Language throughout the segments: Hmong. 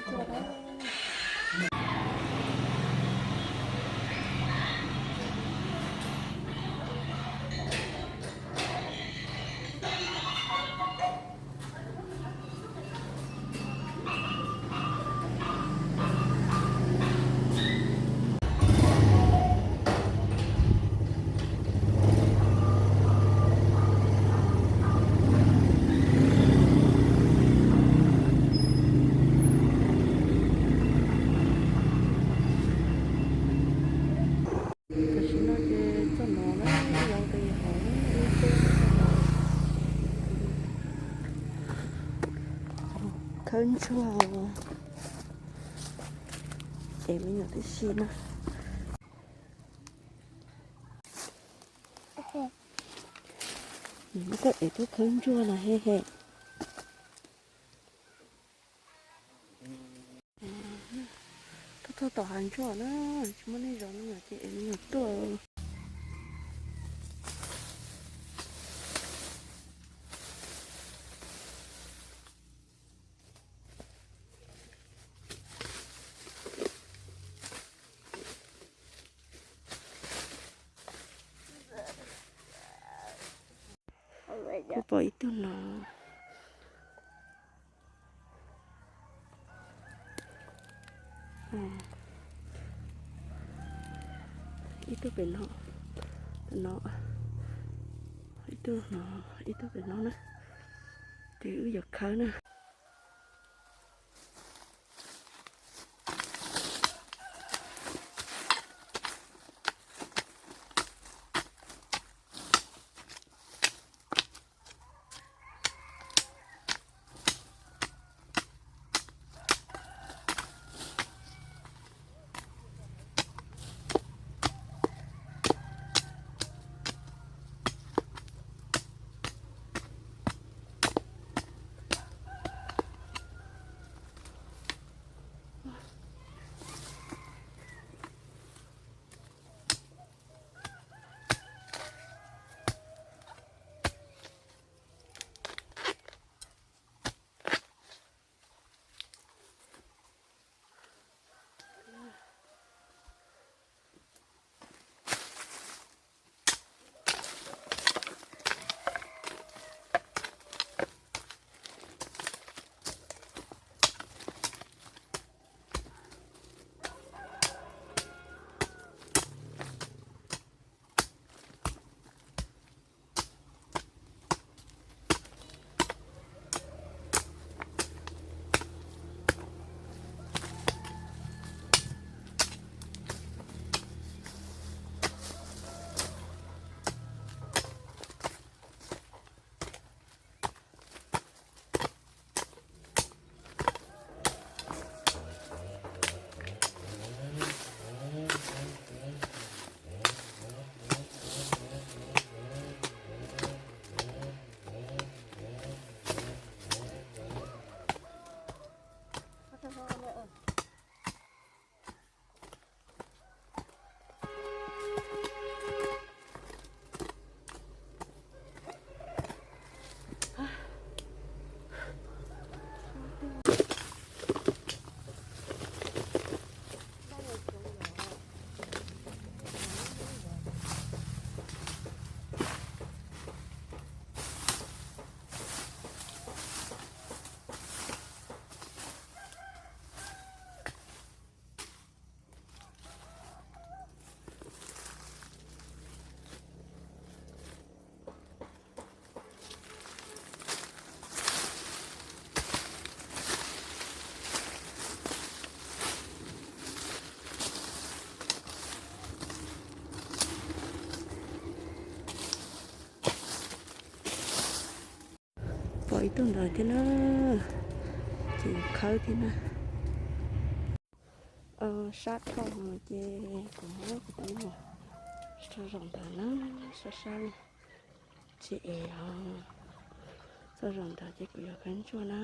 Tam sim no ces txog no na, los nqis hauv lub teb, khawb ntsuag, es me nyuam tib si na. Nws muab koj ev tuaj khawb ntsuag no he he. Tuaj txog tom hav ntsuag na, tsis muaj neeg zov me nyuam ces ev me nyuam tuaj. Kuv pom ib tug no. Ib tug pem no, no, ib tug no, ib tug pem no na. Ces wb yuav khawb na. Pom ib tug ntawd thiab na, ces khawb thiab na. Sab dhau ces kuv muab kuv tus me nyuam tso zaum ntawd na, sab sab li. Tsis ev os, tso zaum ntawd ces kuv yuav khawb ntsuag na.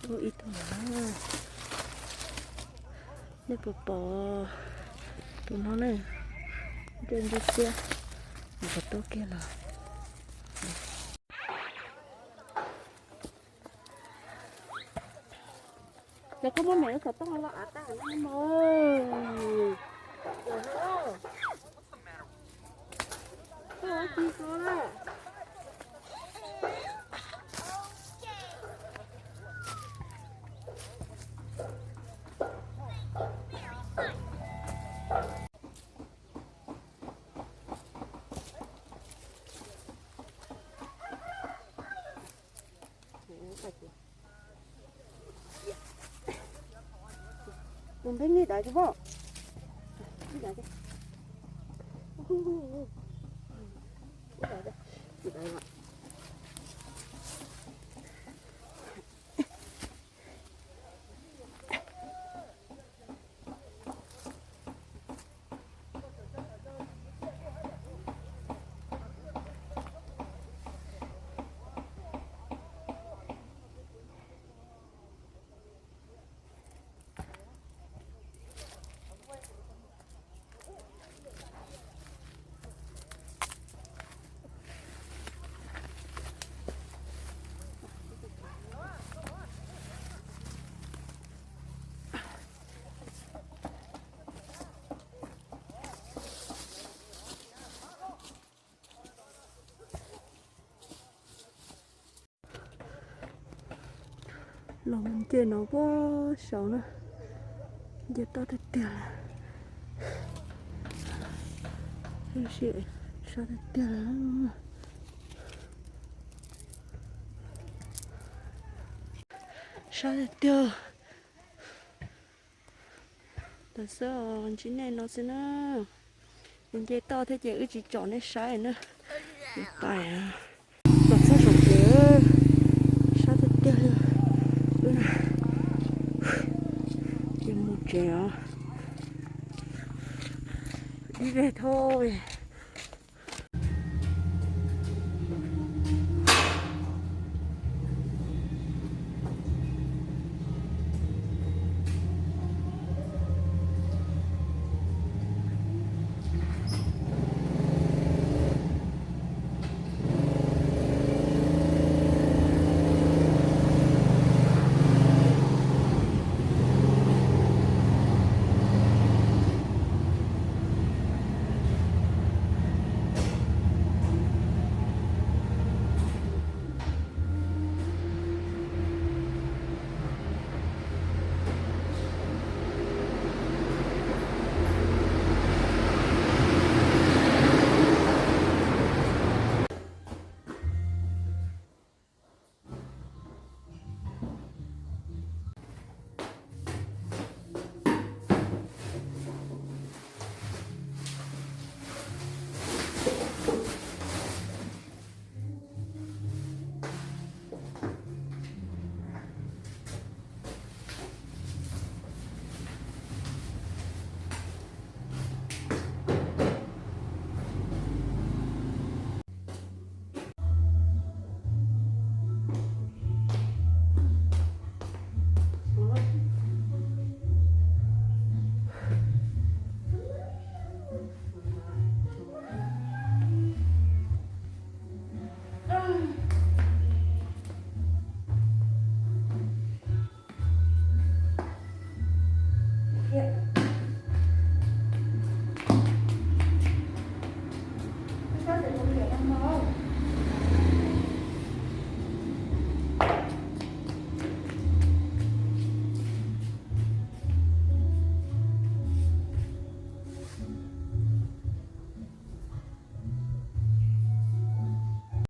Ib tug no, nej puas pom tus no ne? Ntsia ntsia xiab, nws puas tuaj kiag los. Ces koj muab me lub xov tooj los av tag no mog. Koj ua tsis tau lawm. Tus npeb nij dawv tsis pom. Los mus nce no puag saud na, nce toj tiag tiag li, sab tiag tiag li. Sab tiag tiag. Tam xwb ntsib nej no xwb na. Nce toj thiab ces wb tsis tsom nej saib na. Pais los txog saum tsev, sab tiag tiag li. Wb ces mus tsev os. Ib veg thauj.